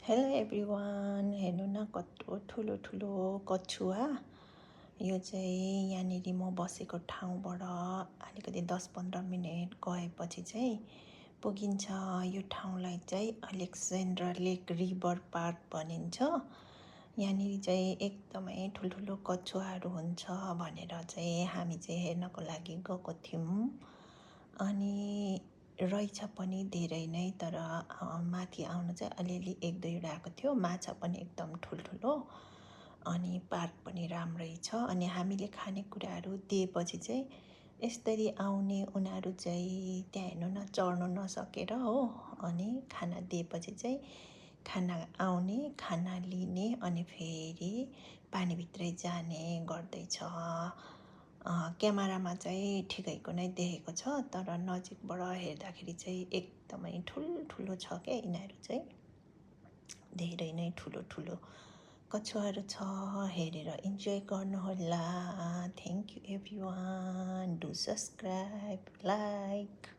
Hello everyone, हेर्नु न कत्रो ठुलो ठुलो कछुवा। यो चाहिँ यहाँनिर म बसेको ठाउँबाट अलिकति 10-15 मिनट गएपछि चाहिँ पुगिन्छ। यो ठाउँलाई चाहिँ अलेक्जेन्ड्रा लेक रिभर पार्क भनिन्छ। यहाँनिर चाहिँ एकदमै ठुल्ठुलो कछुवाहरू हुन्छ भनेर चाहिँ हामी चाहिँ हेर्नको लागि गएको थियौँ। अनि रहेछ पनि धेरै नै, तर माथि आउनु चाहिँ अलिअलि 1-2 आएको थियो। माछा पनि एकदम ठुल्ठुलो, अनि पार्क पनि राम्रै छ। अनि हामीले खानेकुराहरू दिएपछि चाहिँ यसरी आउने उनीहरू चाहिँ त्यहाँ हेर्नु न चढ्नु नसकेर हो। अनि खाना दिएपछि चाहिँ खाना आउने, खाना लिने अनि फेरि पानीभित्रै जाने गर्दैछ। क्यामेरामा चाहिँ ठिकैको नै देखेको छ, तर नजिकबाट हेर्दाखेरि चाहिँ एकदमै ठुल्ठुलो छ क्या। यिनीहरू चाहिँ धेरै नै ठुलो ठुलो कछुवाहरू छ। हेरेर इन्जोय गर्नुहोला। Thank you everyone, do subscribe, like.